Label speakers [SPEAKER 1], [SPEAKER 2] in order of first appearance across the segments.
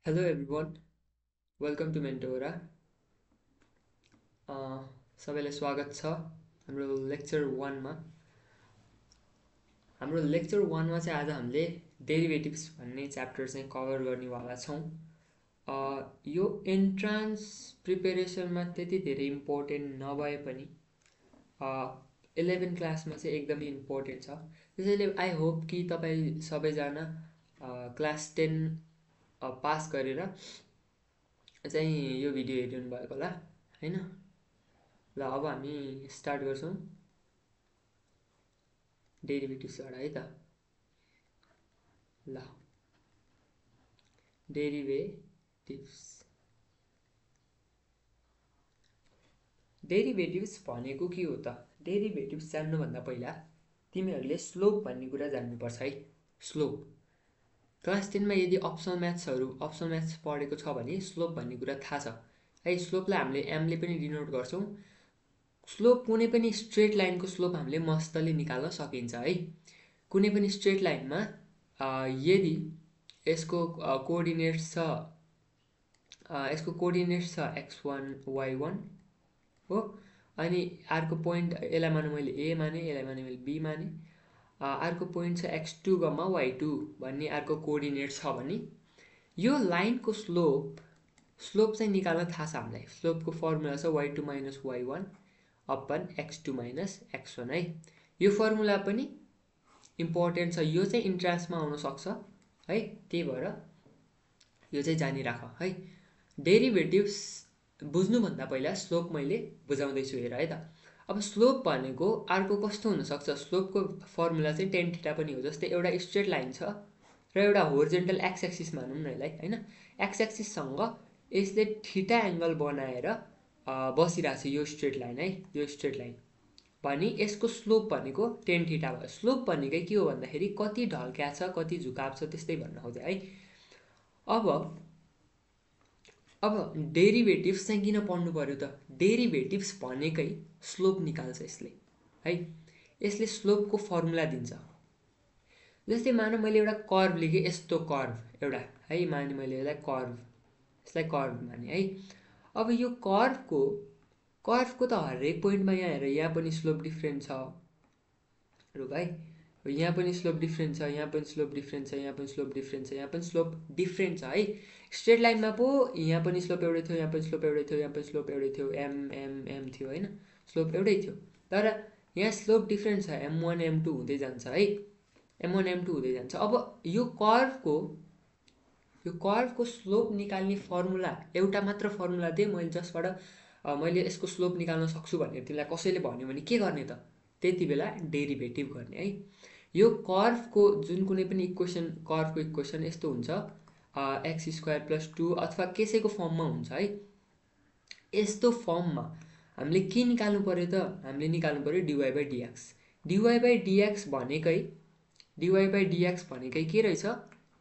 [SPEAKER 1] Hello everyone, welcome to Mentora. सबैलाई स्वागत छ हाम्रो लेक्चर 1 मा। हाम्रो लेक्चर 1 मा चाहिँ आज हामीले डेरिभेटिभ्स भन्ने च्याप्टर चाहिँ कभर गर्नेवाला छौँ। यो एन्ट्रान्स प्रिपेरेसनमा त्यति धेरै इम्पोर्टेन्ट नभए पनि 11 क्लासमा चाहिँ एकदमै इम्पोर्टेन्ट छ। त्यसैले आई होप कि तपाईँ सबैजना क्लास 10 पास गरेर चाहिँ यो भिडियो हेरिदिनु भएको होला हैन। ल अब हामी स्टार्ट गर्छौँ डेरिभेटिभ्सबाट है त। ल डेरिभेटिभ्स भनेको के हो त? डेरिभेटिभ्स जान्नुभन्दा पहिला तिमीहरूले स्लोप भन्ने कुरा जान्नुपर्छ है। स्लोप क्लास 10 मा यदि अप्सनल म्याथ्स पढेको छ भने स्लोप भन्ने कुरा थाहा छ है। स्लोपलाई हामीले एमले पनि डिनोट गर्छौँ। स्लोप कुनै पनि स्ट्रेट लाइनको स्लोप हामीले मस्तले निकाल्न सकिन्छ है। कुनै पनि स्ट्रेट लाइनमा यदि यसको कोअर्डिनेट्स छ x1 y1 हो, अनि अर्को पोइन्ट यसलाई माने मैले ए माने, यसलाई माने मैले बी माने, अर्को पोइन्ट छ x2, y2 भन्ने अर्को कोअर्डिनेट छ भने यो लाइनको स्लोप चाहिँ निकाल्न थाहा छ हामीलाई। स्लोपको फर्मुला छ y2 - y1 upon x2 - x1 है। यो फर्मुला पनि इम्पोर्टेन्ट छ, यो चाहिँ इन्ट्रान्समा आउन सक्छ है। त्यही भएर यो चाहिँ जानिराख है। डेरिभेटिभ्स बुझ्नुभन्दा पहिला स्लोप मैले बुझाउँदैछु हेर है त। अब स्लोप भनेको अर्को कस्तो हुनसक्छ, स्लोपको फर्मुला चाहिँ टेन थीटा पनि हो। जस्तै एउटा स्ट्रेट लाइन छ र एउटा होरिजेन्टल एक्स एक्सिस मानौँ न यसलाई हैन। एक्स एक्सिससँग यसले थीटा एङ्गल बनाएर बसिरहेको छ यो स्ट्रेट लाइन है। यो स्ट्रेट लाइन भने यसको स्लोप भनेको टेन थीटा भयो। स्लोप भनेकै के हो भन्दाखेरि कति ढल्क्या छ, कति झुकाव छ, त्यस्तै भन्न खोजेँ है। अब डेरिभेटिभ्स चाहिँ किन पढ्नु पर्यो त? डेरिभेटिभ्स भनेकै स्लोप निकाल्छ यसले है। यसले स्लोपको फर्मुला दिन्छ। जस्तै मान मैले एउटा कर्भ लेखेँ, यस्तो कर्भ एउटा है, माने मैले यसलाई कर्भ माने है। अब यो कर्भको त हरेक पोइन्टमा यहाँ हेर, यहाँ पनि स्लोप डिफ्रेन्ट छ रुक है, यहाँ पनि स्लोप डिफ्रेन्ट छ, यहाँ पनि स्लोप डिफ्रेन्ट छ, यहाँ पनि स्लोप डिफ्रेन्ट छ, यहाँ पनि स्लोप डिफ्रेन्ट छ है। स्ट्रेट लाइनमा पो यहाँ पनि स्लोप एउटै थियो, यहाँ पनि स्लोप एउटै थियो, यहाँ पनि स्लोप एउटै थियो, एम थियो होइन, स्लोप एउटै थियो। तर यहाँ स्लोप डिफ्रेन्ट छ, m1 m2 हुँदै जान्छ है, m1 m2 हुँदै जान्छ। अब यो कर्भको स्लोप निकाल्ने फर्मुला एउटा मात्र फर्मुला दे मैले, जसबाट मैले यसको स्लोप निकाल्न सक्छु भनेर तिमीलाई कसैले भन्यो भने के गर्ने त? त्यति बेला डेरिभेटिभ गर्ने है। यो कर्भको जुन कुनै पनि कर्भको इक्वेसन यस्तो हुन्छ, x² + 2 अथवा कसैको फर्ममा हुन्छ है। यस्तो फर्ममा हामीले के निकाल्नु पर्यो त? हामीले निकाल्नु पर्यो dy/dx। dy/dx भनेकै के रहेछ?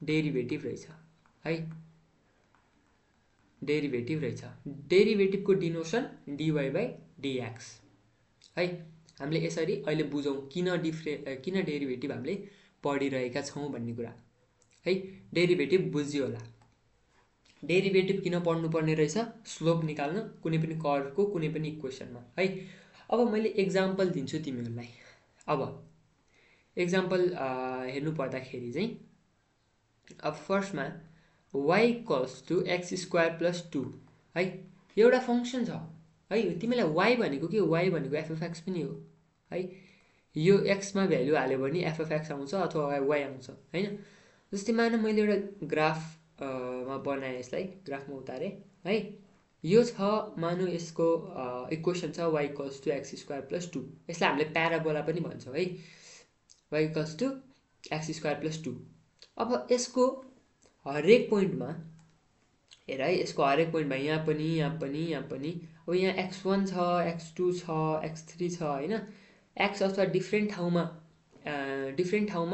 [SPEAKER 1] डेरिभेटिभ रहेछ है। डेरिभेटिभ रहेछ। डेरिभेटिभको डिनोसन dy/dx है। हामीले यसरी अहिले बुझौँ किन डेरिभेटिभ हामीले पढिरहेका छौँ भन्ने कुरा है। डेरिभेटिभ बुझ्यो होला। डेरिभेटिभ किन पढ्नुपर्ने रहेछ? स्लोप निकाल्न कुनै पनि कर्भको कुनै पनि इक्वेसनमा है। अब मैले एक्जाम्पल दिन्छु तिमीहरूलाई। अब एक्जाम्पल हेर्नु पर्दाखेरि चाहिँ अब फर्स्टमा y = x² + 2 है। एउटा फङ्सन छ है। तिमीलाई y भनेको के हो? y भनेको f(x) पनि हो है। यो x मा भ्यालु हाल्यो भने f(x) आउँछ अथवा y आउँछ हैन। जस्तै मान मैले एउटा ग्राफ मा बनाएँ, यसलाई ग्राफमा उतारेँ है। यो छ मानु, यसको इक्वेसन छ y = x² + 2। यसलाई हामीले प्याराबोला पनि भन्छौँ है, y = x² + 2। अब यसको हरेक पोइन्टमा हेर है, यसको हरेक पोइन्टमा यहाँ पनि, यहाँ पनि, यहाँ पनि, अब यहाँ x1 छ, x2 छ, x3 छ होइन। x अथवा डिफ्रेन्ट ठाउँमा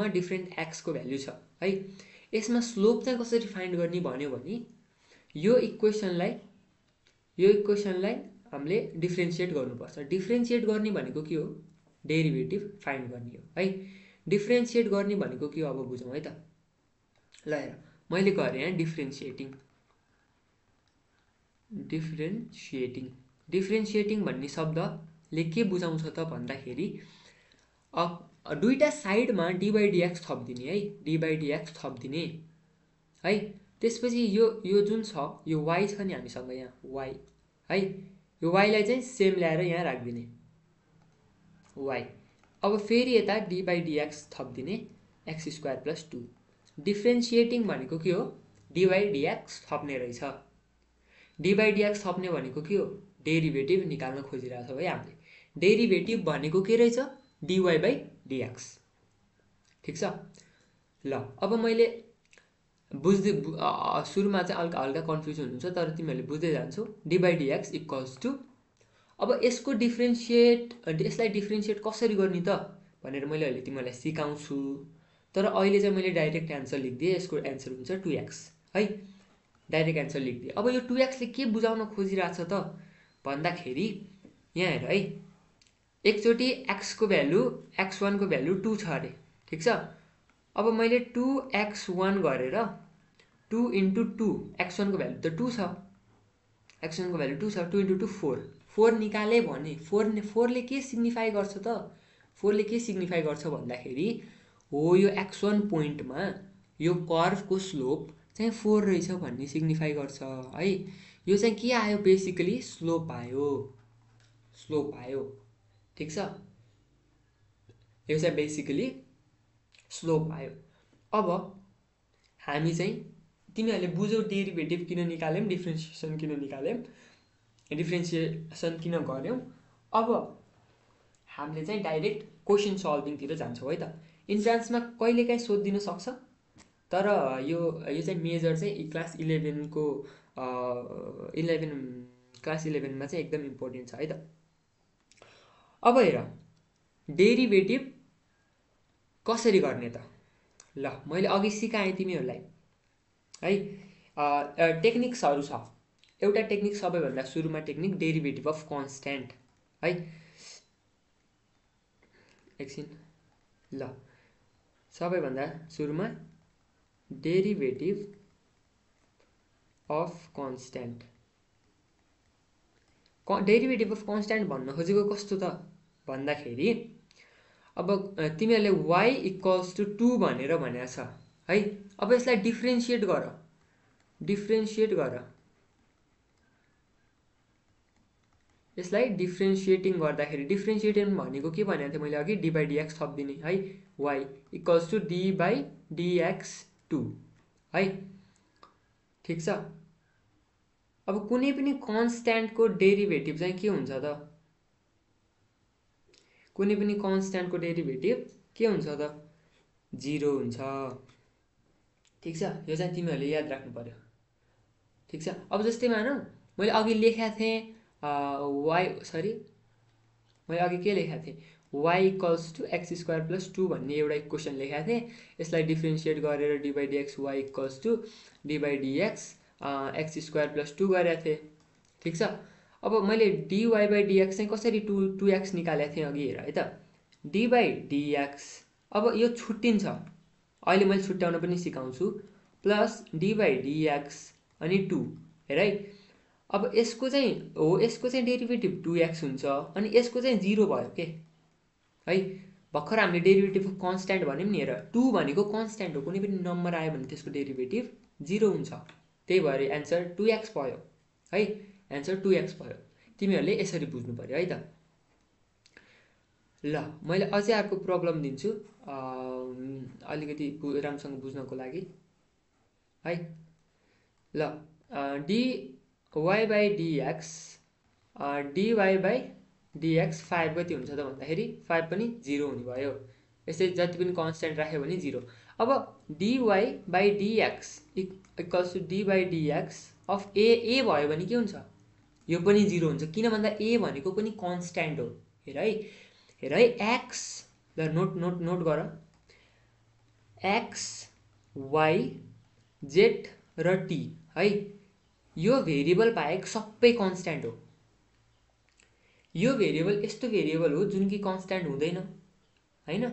[SPEAKER 1] डिफ्रेन्ट x को भ्यालु छ है। यसमा स्लोप चाहिँ कसरी फाइन्ड गर्ने भन्यो भने यो इक्वेसनलाई हामीले डिफ्रेन्सिएट गर्नुपर्छ। डिफ्रेन्सिएट गर्ने भनेको के हो? डेरिभेटिभ फाइन्ड गर्ने हो है। डिफ्रेन्सिएट गर्ने भनेको के हो अब बुझौँ है त। ल हेर, मैले गरेँ यहाँ डिफ्रेन्सिएटिङ डिफ्रेन्सिएटिङ भन्ने शब्दले के बुझाउँछ त भन्दाखेरि दुईटा साइडमा डी बाई डिएक्स थपिदिने है, डी बाई डिएक्स थपिदिने है। त्यसपछि यो जुन छ यो वाइ छ नि हामीसँग यहाँ वाइ है, यो वाइलाई चाहिँ सेम ल्याएर यहाँ राखिदिने वाइ। अब फेरि यता डी बाई डिएक्स थपिदिने एक्स स्क्वायर प्लस 2। डिफ्रेन्सिएटिङ भनेको के हो? डी बाई डिएक्स थप्ने रहेछ। डी बाई डिएक्स थप्ने भनेको के हो? डेरिभेटिभ निकाल्न खोजिरहेछौँ है हामीले। डेरिभेटिभ भनेको के रहेछ? Dy by dx. ठिक छ। ल अब मैले बुझ्दै सुरुमा चाहिँ हल्का कन्फ्युजन हुन्छ, तर तिमीहरूले बुझ्दै जान्छौ। D by dx equals to, अब यसलाई डिफ्रेन्सिएट कसरी गर्ने त भनेर मैले अहिले तिमीहरूलाई सिकाउँछु। तर अहिले चाहिँ मैले डाइरेक्ट एन्सर लेखिदिएँ, यसको एन्सर हुन्छ 2x है, डाइरेक्ट एन्सर लेखिदिएँ। अब यो 2xले के बुझाउन खोजिरहेछ त भन्दाखेरि यहाँ हेर है, एकचोटि x को भ्यालु x1 को भ्यालु 2 छ अरे। ठिक छ। अब मैले 2x1 गरेर 2 × 2 x1 को भ्यालु त 2 छ, x1 को भ्यालु 2 छ, 2 × 2 4 4 निकाले भने 4 ले के सिग्निफाई गर्छ त? 4 ले के सिग्निफाई गर्छ भन्दाखेरि हो यो x1 पोइन्टमा यो कर्भको स्लोप चाहिँ 4 रहेछ भन्ने सिग्निफाई गर्छ है। यो चाहिँ के आयो? बेसिकली स्लोप आयो। ठिक छ। यो चाहिँ बेसिकली स्लोप आयो। अब हामी चाहिँ तिमीहरूले बुझ्यौ डेरिभेटिभ किन निकाल्यौँ, डिफ्रेन्सिएसन किन गर्यौँ। अब हामीले चाहिँ डाइरेक्ट क्वेसन सल्भिङतिर जान्छौँ है त। इन्ट्रान्समा कहिलेकाहीँ सोधिदिन सक्छ, तर यो चाहिँ मेजर चाहिँ क्लास 11मा चाहिँ एकदम इम्पोर्टेन्ट छ है त। अब हेर डेरिभेटिभ कसरी गर्ने त? ल मैले अघि सिकाएँ तिमीहरूलाई है, टेक्निक्सहरू छ। एउटा टेक्निक, सबैभन्दा सुरुमा टेक्निक डेरिभेटिभ अफ कन्स्ट्यान्ट है। एकछिन ल, सबैभन्दा सुरुमा derivative of constant. Derivative of constant भन्न खोजेको कस्तो त भन्दाखेरि अब तिमीहरूले y इक्वल्स टु 2 भनेर भनेको छ है। अब यसलाई डिफ्रेन्सिएट गर। यसलाई डिफ्रेन्सिएटिङ गर्दाखेरि डिफ्रेन्सिएटिङ भनेको के भनेको थिएँ मैले अघि? डी बाई डिएक्स थपिदिने है, y equals to D by dx 2 है। ठिक छ। अब कुनै पनि कन्स्ट्यान्टको डेरिभेटिभ चाहिँ के हुन्छ त? कुनै पनि कन्स्ट्यान्टको डेरिभेटिभ के हुन्छ त? 0 हुन्छ। ठिक छ। यो चाहिँ तिमीहरूले याद राख्नु पर्यो। ठिक छ। अब जस्तै मानौँ मैले अघि लेखेको थिएँ मैले अघि के लेखेको थिएँ? y equals to x square plus 2 भन्ने एउटा इक्वेसन लेखेको थिएँ। यसलाई डिफ्रेन्सिएट गरेर d by dx y equals to D by dx x square plus 2 गरेको थिएँ। ठिक छ। अब मैले dy बाई डिएक्स चाहिँ कसरी 2x निकालेको थिएँ अघि हेर है त। डी बाई डिएक्स अब यो छुट्टिन्छ, अहिले मैले छुट्याउन पनि सिकाउँछु, प्लस डी बाई डिएक्स अनि 2 हेर है। अब यसको चाहिँ डेरिभेटिभ 2x हुन्छ अनि यसको चाहिँ 0 भयो के है। भर्खर हामीले डेरिभेटिभ अफ कन्स्ट्यान्ट भन्यौँ नि, हेर 2 भनेको कन्स्ट्यान्ट हो, कुनै पनि नम्बर आयो भने त्यसको डेरिभेटिभ 0 हुन्छ। त्यही भएर एन्सर 2x भयो है, एन्सर 2x भयो। तिमीहरूले यसरी बुझ्नु पर्यो है त। ल मैले अझै अर्को प्रब्लम दिन्छु अलिकति राम्रोसँग बुझ्नको लागि है। ल d y by dx dy by dx 5 कति हुन्छ त भन्दाखेरि 5 पनि 0 हुने भयो। यसै जति पनि कन्स्ट्यान्ट राख्यो भने 0। अब DY by dx equals to D by DX of A भयो भने के हुन्छ? यो पनि 0 हुन्छ, किन भन्दा ए भनेको पनि कन्स्ट्यान्ट हो। हेर है एक्स, ल नोट गर, एक्स वाई जेड र टी है, यो भेरिएबल बाहेक सबै कन्स्ट्यान्ट हो। यो भेरिएबल यस्तो भेरिएबल हो जुन कि कन्स्ट्यान्ट हुँदैन हैन।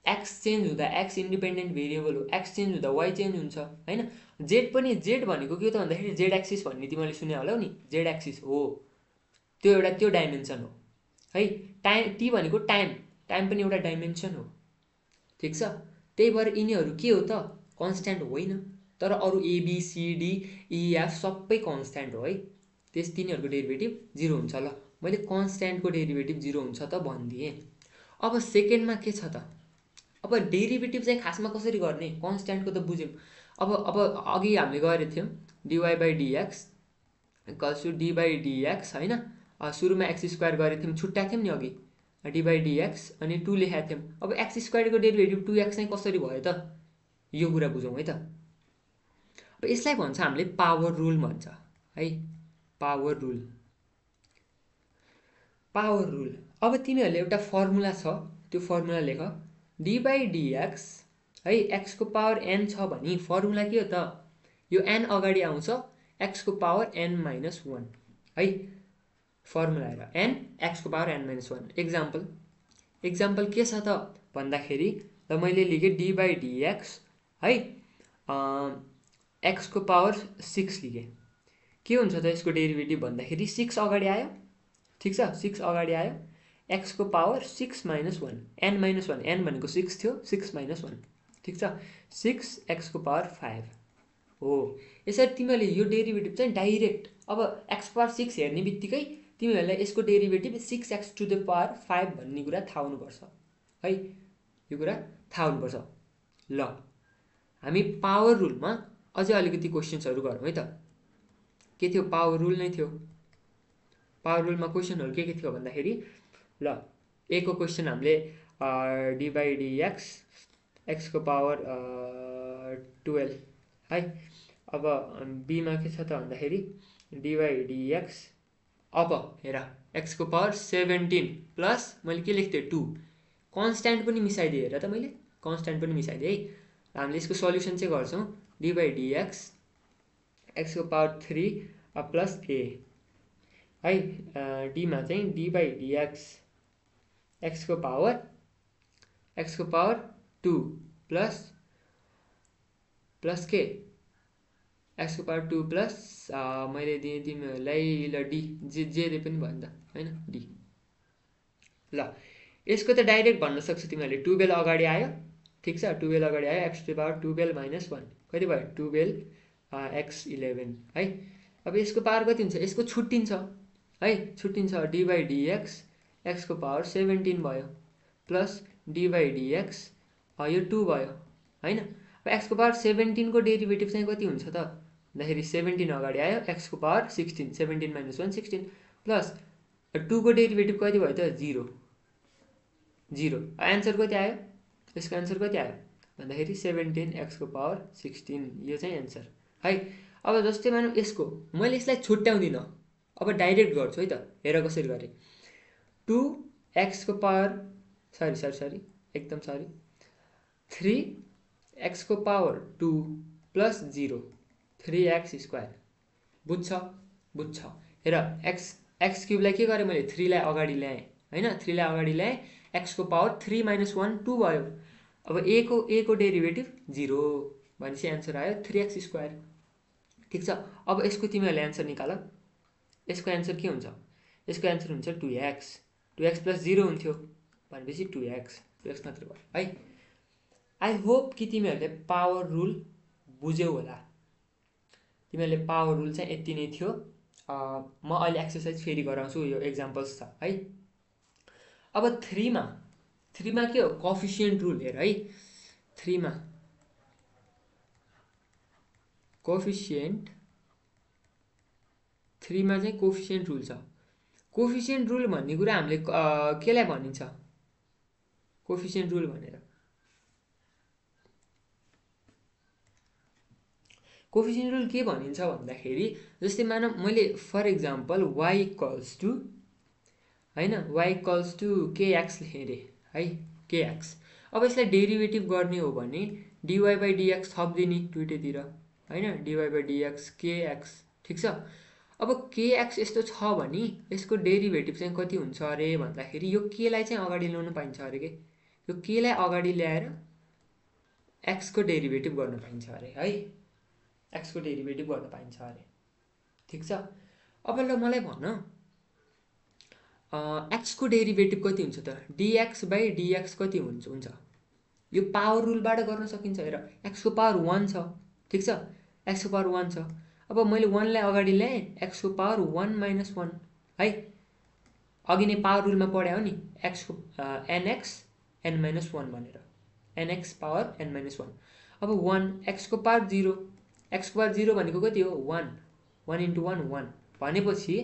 [SPEAKER 1] एक्स चेन्ज हुँदा एक्स इन्डिपेन्डेन्ट भेरिएबल हो, एक्स चेन्ज हुँदा वाइ चेन्ज हुन्छ होइन। जेड पनि, जेड भनेको के हो त भन्दाखेरि जेड एक्सिस भन्ने तिमीले सुने होला नि, जेड एक्सिस हो त्यो एउटा, त्यो डाइमेन्सन हो है। टाइम, टी भनेको टाइम, टाइम पनि एउटा डाइमेन्सन हो, ठिक छ। त्यही भएर यिनीहरू के हो त, कन्स्ट्यान्ट होइन, तर अरू एबिसिडी इएफ सबै कन्स्ट्यान्ट हो है। तिनीहरूको डेरिभेटिभ 0 हुन्छ। ल मैले कन्स्ट्यान्टको डेरिभेटिभ 0 हुन्छ त भनिदिएँ। अब सेकेन्डमा के छ त, अब डेरिभेटिभ चाहिँ खासमा कसरी गर्ने, कन्स्ट्यान्टको त बुझ्यौँ। अब अघि हामीले गरेको थियौँ dy by dx equals to D by dx होइन। सुरुमा एक्स स्क्वायर गरेको थियौँ, छुट्याएको थियौँ नि अघि, डी बाई डिएक्स अनि 2 लेखाएको थियौँ। अब एक्स स्क्वायरको डेरिभेटिभ 2x चाहिँ कसरी भयो त, यो कुरा बुझौँ है त। अब यसलाई भन्छ हामीले पावर रुल भन्छ है, पावर रुल, पावर रुल। अब तिमीहरूले एउटा फर्मुला छ, त्यो फर्मुला लेख, डी बाई डिएक्स है, एक्सको पावर एन छ भने फर्मुला के हो त, यो एन अगाडि आउँछ एक्सको पावर एन माइनस 1 है। फर्मुला हेर, एन एक्सको पावर एन माइनस 1। इक्जाम्पल के छ त भन्दाखेरि, ल मैले लेखेँ डी बाई डिएक्स है, एक्सको पावर 6 लेखेँ। के हुन्छ त यसको डेरिभेटिभ भन्दाखेरि 6 अगाडि आयो, ठिक छ, 6 अगाडि आयो, एक्सको power 6 minus 1, N minus 1, N भनेको 6 थियो, 6 माइनस 1, ठिक छ, 6 एक्सको पावर 5 हो। यसरी तिमीहरूले यो डेरिभेटिभ चाहिँ डाइरेक्ट, अब एक्सको पावर 6 हेर्ने बित्तिकै तिमीहरूलाई यसको derivative 6x to the power 5 भन्ने कुरा थाहा हुनुपर्छ है, यो कुरा थाहा हुनुपर्छ। ल हामी पावर रुलमा अझै अलिकति क्वेसन्सहरू गरौँ है त। के थियो, पावर रुल नै थियो। पावर रुलमा क्वेसनहरू के थियो भन्दाखेरि, ल ए को क्वेसन हामीले डी बाई डिएक्स एक्सको पावर 12 है। अब बीमा के छ त भन्दाखेरि डी बाई डिएक्स, अब हेर एक्सको पावर 17 प्लस मैले के लेख्थेँ 2, कन्स्ट्यान्ट पनि मिसाइदिएँ, हेर त मैले कन्स्ट्यान्ट पनि मिसाइदिएँ है। हामीले यसको सल्युसन चाहिँ गर्छौँ, डी बाई डिएक्स एक्सको पावर 3 प्लस ए है, डीमा चाहिँ डी बाई डिएक्स एक्सको पावर 2 प्लस के एक्सको पावर 2 प्लस मैले दिएँ तिमीहरूलाई ल डी, जे पनि भयो नि त होइन, डी। ल यसको त डाइरेक्ट भन्न सक्छ तिमीहरूले, 12 अगाडि आयो, ठिक छ, 12 अगाडि आयो, एक्स टु पावर 12 माइनस 1 कति भयो 12 एक्स 11 है। अब यसको पावर कति हुन्छ, यसको छुट्टिन्छ है, छुट्टिन्छ, डी बाई डिएक्स एक्सको पावर 17 भयो प्लस डी बाई डिएक्स यो 2 भयो होइन। अब एक्सको पावर 17 को डेरिभेटिभ चाहिँ कति हुन्छ त भन्दाखेरि 17 अगाडि आयो, एक्सको पावर 16, 17 माइनस 1 16 प्लस 2 को डेरिभेटिभ कति भयो त 0। एन्सर कति आयो, यसको एन्सर कति आयो भन्दाखेरि 17 एक्सको पावर 16, यो चाहिँ एन्सर है। अब जस्तै मानौँ यसको, मैले यसलाई छुट्याउँदिनँ, अब डाइरेक्ट गर्छु है त, हेर कसरी गरेँ, 2 एक्सको पावर सरी एकदम सरी 3 एक्सको पावर 2 प्लस 0 3x स्क्वायर, बुझ्छ। हेर एक्स क्युबलाई के गरेँ मैले, 3 लाई अगाडि ल्याएँ होइन, 3 लाई अगाडि ल्याएँ, एक्सको पावर 3 माइनस 1 2 भयो। अब ए को डेरिभेटिभ 0 भनेपछि एन्सर आयो 3x स्क्वायर, ठिक छ। अब यसको तिमीहरूले एन्सर निकाल, यसको एन्सर के हुन्छ, यसको एन्सर हुन्छ 2x प्लस 0 हुन्थ्यो भनेपछि 2x मात्र भयो है। आई होप कि तिमीहरूले पावर रुल बुझ्यौ होला, तिमीहरूले पावर रुल चाहिँ यति नै थियो। म अहिले एक्सर्साइज फेरि गराउँछु, यो एक्जाम्पल्स छ है। अब 3 मा के हो, कोफिसिएन्ट रुल हेर है, 3 मा कोफिसिएन्ट, 3 मा चाहिँ कोफिसिएन्ट रुल छ। कोफिसिएन्ट रुल भन्ने कुरा हामीले केलाई भनिन्छ, कोफिसिएन्ट रुल भनेर, कोफिसिएन्ट रुल के भनिन्छ भन्दाखेरि, जस्तै मानौँ मैले for example y equals to होइन, y इक्वल्स टु kx लेखेँ अरे है, kx। अब यसलाई डेरिभेटिभ गर्ने हो भने dy बाई dx थपिदिने दुइटैतिर होइन, dy बाई dx kx, ठिक छ। अब kx यस्तो छ भने यसको डेरिभेटिभ चाहिँ कति हुन्छ अरे भन्दाखेरि, यो k लाई चाहिँ अगाडि ल्याउनु पाइन्छ अरे के, यो k लाई अगाडि ल्याएर x को डेरिभेटिभ गर्न पाइन्छ अरे है, x को डेरिभेटिभ गर्न पाइन्छ अरे। ठीक छ। अब ल मलाई भन्न x को डेरिभेटिभ कति हुन्छ त? dx बाई dx कति हुन्छ? यो पावर रुलबाट गर्न सकिन्छ। हेर x को पावर 1 छ, ठीक छ, x को पावर 1 छ। अब मैले 1 लाई अगाडि ल्याएँ, x को पावर 1 माइनस 1 है, अघि नै पावर रुलमा पढ्या हो नि, x को nx n माइनस 1 भनेर, nx पावर n माइनस 1। अब 1 x को पावर 0, x को पावर 0 भनेको कति हो? 1, 1 इन्टु 1 1 भनेपछि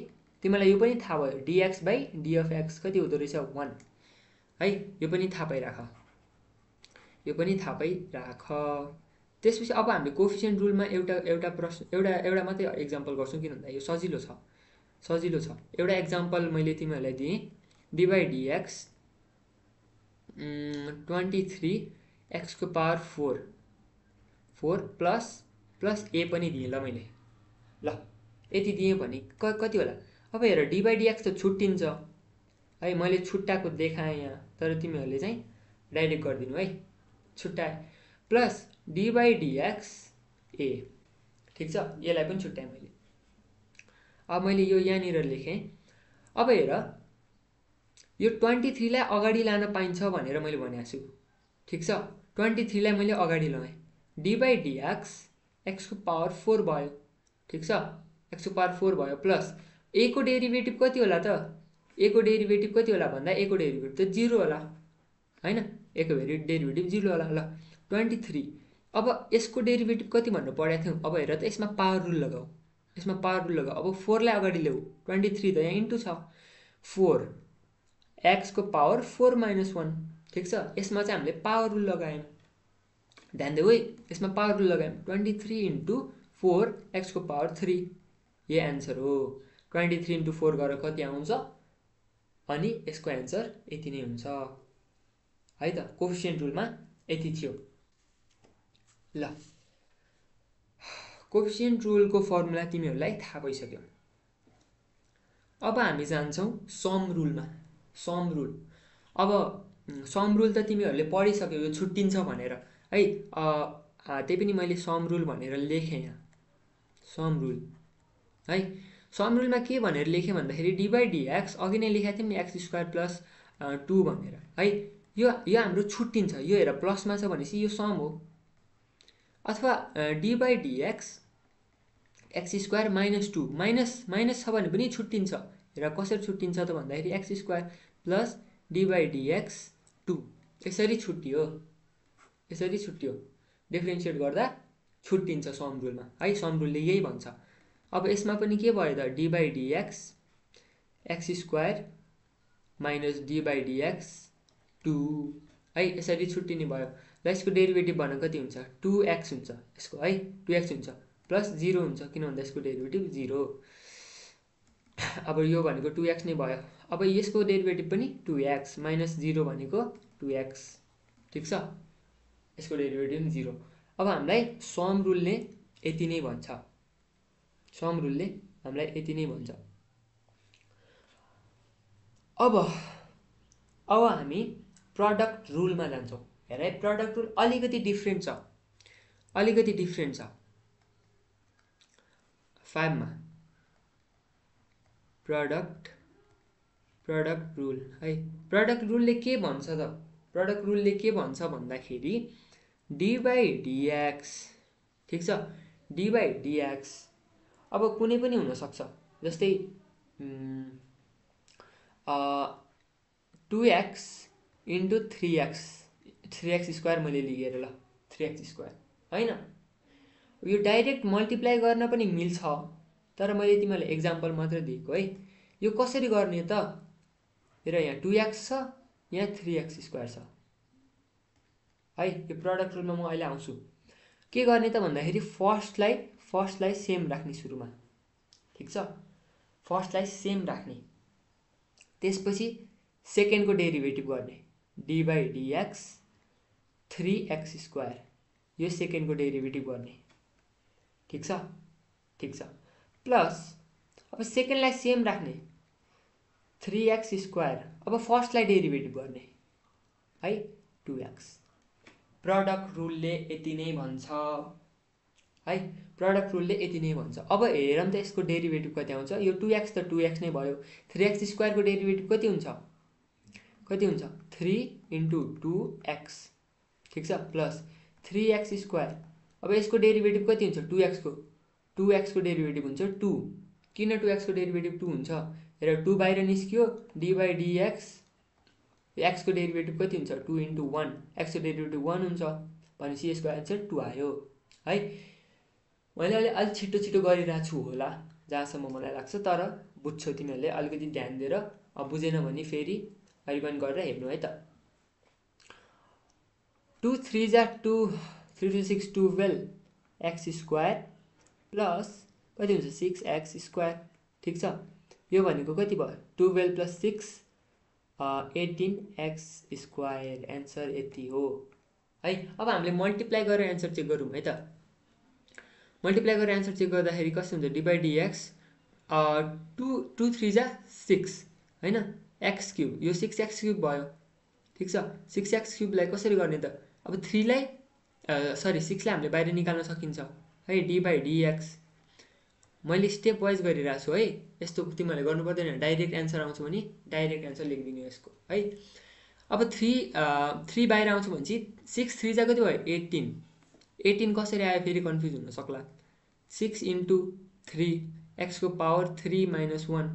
[SPEAKER 1] तिमीलाई यो पनि थाहा भयो dx by d of x कति हुँदो रहेछ? 1 है। यो पनि थाहा पाइराख, यो पनि थाहा पाइराख। त्यसपछि अब हामीले कोफिसिएन्ट रुलमा एउटा प्रश्न एउटा मात्रै एक्जाम्पल गर्छौँ, किन भन्दा यो सजिलो छ। एउटा एक्जाम्पल मैले तिमीहरूलाई दिएँ, डी बाई डिएक्स 23 x को पावर 4 प्लस ए पनि दिएँ ल मैले, ल यति दिएँ भने कति होला? अब हेर डी बाई डिएक्स त छुट्टिन्छ है, मैले छुट्टाएको देखाएँ यहाँ, तर तिमीहरूले चाहिँ डाइरेक्ट गरिदिनु है, छुट्टाएँ। प्लस डी बाई डिएक्स ए, ठिक छ, यसलाई पनि छुट्याएँ मैले। अब मैले यो यहाँनिर लेखेँ। अब हेर यो 23 लाई अगाडि लान पाइन्छ भनेर मैले भनेको छु, ठिक छ। 23 लाई मैले अगाडि लगाएँ, डी बाई डिएक्स एक्स को पावर 4 भयो, ठिक छ, एक्स को पावर 4 भयो। प्लस ए को डेरिभेटिभ कति होला त? ए को डेरिभेटिभ कति होला भन्दा ए को डेरिभेटिभ त 0 होला हैन, ए को डेरिभेटिभ 0 होला। ल 23, अब यसको डेरिभेटिभ कति भन्नु पढेको थियौँ। अब हेर त यसमा पावर रुल लगाऊ, यसमा पावर रुल लगाऊ। अब 4 लाई अगाडि ल्याऊ, 23 त यहाँ इन्टु छ, 4 एक्स को पावर 4 माइनस 1, ठिक छ। यसमा चाहिँ हामीले पावर रुल लगायौँ, ध्यान देऊ है, यसमा पावर रुल लगायौँ। 23 इन्टु 4 एक्स को पावर 3, यो एन्सर हो। 23 इन्टु 4 गरेर कति आउँछ? अनि यसको एन्सर यति नै हुन्छ है त। कोफिसिएन्ट रुलमा यति थियो। ल कोफिसिएन्ट रुलको फर्मुला तिमीहरूलाई थाहा भइसक्यो। अब हामी जान्छौँ सम रुलमा। सम रुल, अब सम रुल त तिमीहरूले पढिसक्यो, यो छुट्टिन्छ भनेर है, त्यही पनि मैले सम रुल भनेर लेखेँ यहाँ, सम रुल है। सम रुलमा के भनेर लेखेँ भन्दाखेरि डी बाई डिएक्स अघि नै लेखेको थियौँ नि, एक्स स्क्वायर प्लस 2 भनेर है। यो हाम्रो छुट्टिन्छ, यो हेर प्लसमा छ भनेपछि यो सम हो। अथवा D by dx x square minus 2, minus छ भने पनि छुट्टिन्छ। हेर कसरी छुट्टिन्छ त भन्दाखेरि x square plus D by dx 2, यसरी छुट्टियो, यसरी छुट्टियो, डिफ्रेन्सिएट गर्दा छुट्टिन्छ सम रुलमा है। सम रुलले यही भन्छ। अब यसमा पनि के भयो त? D by dx x square minus D by dx 2 है, यसरी छुट्टिने भयो। र यसको डेरिभेटिभ भनेको कति हुन्छ? 2x हुन्छ यसको है, 2x हुन्छ प्लस 0 हुन्छ, किन भन्दा यसको डेरिभेटिभ 0। अब यो भनेको 2x नै भयो। अब यसको डेरिभेटिभ पनि 2x माइनस 0 भनेको 2x, ठिक छ, यसको डेरिभेटिभ 0। अब हामीलाई सम रुलले यति नै भन्छ, सम रुलले हामीलाई यति नै भन्छ। अब हामी प्रडक्ट रुलमा जान्छौँ। हेर है, प्रडक्ट रुल अलिकति डिफ्रेन्ट छ, अलिकति डिफ्रेन्ट छ। 5 मा प्रडक्ट रुल है। प्रडक्ट रुलले के भन्छ त? प्रडक्ट रुलले के भन्छ भन्दाखेरि डी बाई डिएक्स, ठिक छ, डी बाई डिएक्स अब कुनै पनि हुनसक्छ, जस्तै 2x इन्टु 3x स्क्वायर मैले लिएर, ल 3x स्क्वायर होइन, यो डाइरेक्ट मल्टिप्लाई गर्न पनि मिल्छ, तर मैले तिमीलाई एक्जाम्पल मात्र दिएको है। यो कसरी गर्ने त? हेर यहाँ 2x छ, यहाँ 3x स्क्वायर छ है। यो प्रडक्ट रुलमा म अहिले आउँछु। के गर्ने त भन्दाखेरि फर्स्टलाई सेम राख्ने सुरुमा, ठिक छ, फर्स्टलाई सेम राख्ने, त्यसपछि सेकेन्डको डेरिभेटिभ गर्ने, D by dx 3x square, यो सेकेन्डको डेरिभेटिभ गर्ने, ठिक छ, ठिक छ। प्लस अब सेकेन्डलाई सेम राख्ने 3x स्क्वायर, अब फर्स्टलाई डेरिभेटिभ गर्ने है, 2x। प्रडक्ट रुलले यति नै भन्छ है, प्रडक्ट रुलले यति नै भन्छ। अब हेरौँ त यसको डेरिभेटिभ कति आउँछ। यो 2x त 2x नै भयो, 3x स्क्वायरको डेरिभेटिभ कति हुन्छ, 3 × 2x, ठिक छ, प्लस 3x स्क्वायर। अब यसको डेरिभेटिभ कति हुन्छ, 2x को डेरिभेटिभ हुन्छ 2। किन 2x को डेरिभेटिभ 2 हुन्छ, र 2 बाहिर निस्कियो, d/dx, x को डेरिभेटिभ कति हुन्छ, 2 × 1, x को डेरिभेटिभ 1 हुन्छ, भनेपछि यसको एन्सर 2 आयो है। मैले अहिले अलि छिटो छिटो गरिरहेको छु होला जहाँसम्म मलाई लाग्छ, तर बुझ्छौ तिमीहरूले अलिकति ध्यान दिएर, बुझेन भने फेरि रिवाइन्ड गरेर हेर्नु है त। 2 3 जा 2, 3 2 6 12 x स्क्वायर प्लस कति हुन्छ 6x स्क्वायर, ठिक छ। यो भनेको कति भयो, 12 + 6 18x स्क्वायर, एन्सर यति हो है। अब हामीले मल्टिप्लाई गरेर एन्सर चेक गरौँ है त। मल्टिप्लाई गरेर एन्सर चेक गर्दाखेरि कस्तो हुन्छ, d/dx 2 3 जा 6 हैन, x³ यो 6x³ भयो, ठिक छ। 6x³ लाई कसरी गर्ने त, अब 6 लाई हामीले बाहिर निकाल्न सकिन्छ है। d/dx मैले स्टेप वाइज गरिरहेको छु है, यस्तो तिमीहरूले गर्नु पर्दैन, डाइरेक्ट एन्सर आउँछ भने डाइरेक्ट एन्सर लेखिदिनु यसको है। अब 3 बाहिर आउँछ भनेपछि 6 3 जा कति भयो, 18 कसरी आयो फेरि कन्फ्युज हुन सक्ला। 6 × 3 x को पावर 3 - 1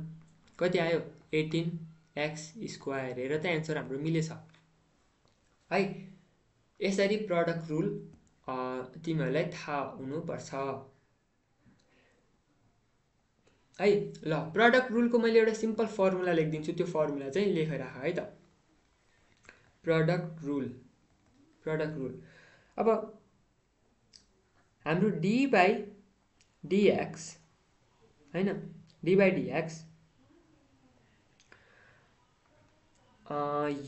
[SPEAKER 1] कति आयो, 18x स्क्वायर। हेर त एन्सर हाम्रो मिलेछ है। यसरी प्रडक्ट रुल तिमीहरूलाई थाहा हुनुपर्छ है। ल प्रडक्ट रुलको मैले एउटा सिम्पल फर्मुला लेखिदिन्छु, त्यो फर्मुला चाहिँ लेखेर राख है त। प्रडक्ट रुल अब हाम्रो d/dx हैन, d/dx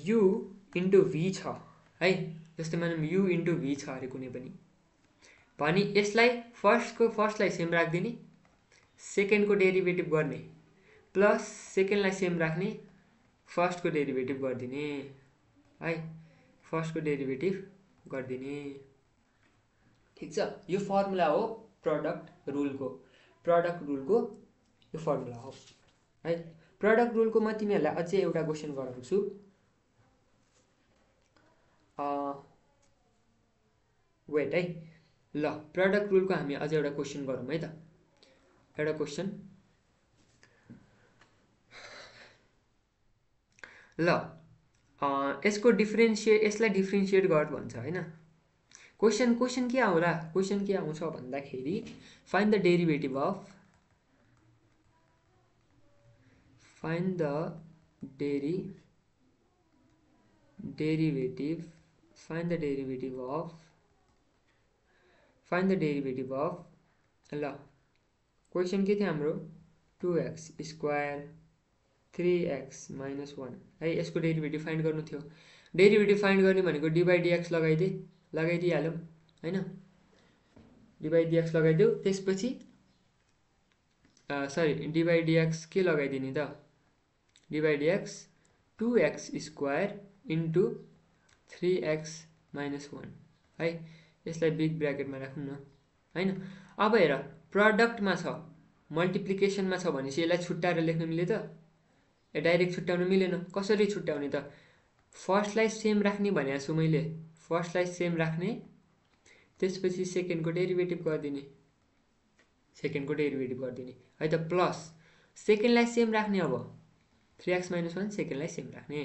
[SPEAKER 1] u × v छ है। जस्तै मानौँ u × v छ अरे कुनै पनि, भने यसलाई फर्स्टलाई सेम राखिदिने, सेकेन्डको डेरिभेटिभ गर्ने, प्लस सेकेन्डलाई सेम राख्ने, फर्स्टको डेरिभेटिभ गरिदिने है, फर्स्टको डेरिभेटिभ गरिदिने, ठिक छ। यो फर्मुला हो प्रडक्ट रुलको यो फर्मुला हो है। प्रडक्ट रुलको म तिमीहरूलाई अझै एउटा क्वेसन गराउँछु। वेट है, ल प्रडक्ट रुलको हामी अझै एउटा क्वेसन गरौँ है त। एउटा क्वेसन, ल यसलाई डिफ्रेन्सिएट गर भन्छ हैन। क्वेसन के आउँला, क्वेसन के आउँछ भन्दाखेरि फाइन्ड द डेरिभेटिभ अफ ल क्वेसन के थियो हाम्रो, 2x स्क्वायर 3x - 1 है, यसको डेरिभेटिभ फाइन्ड गर्नु थियो। डेरिभेटिभ फाइन्ड गर्ने भनेको d/dx लगाइदिइहाल्यौँ हैन, d/dx लगाइदेऊ। त्यसपछि d/dx के लगाइदिने त, d/dx 2x स्क्वायर × 3x - 1 है। यसलाई बिग ब्र्याकेटमा राखौँ न हैन। अब हेर प्रडक्टमा छ, मल्टिप्लिकेसनमा छ भनेपछि यसलाई छुट्टाएर लेख्न मिल्यो त, डाइरेक्ट छुट्याउन मिलेन। कसरी छुट्याउने त, फर्स्टलाई सेम राख्ने भनेको छु मैले, फर्स्टलाई सेम राख्ने, त्यसपछि सेकेन्डको डेरिभेटिभ गरिदिने है त, प्लस सेकेन्डलाई सेम राख्ने, अब 3x - 1 सेकेन्डलाई सेम राख्ने,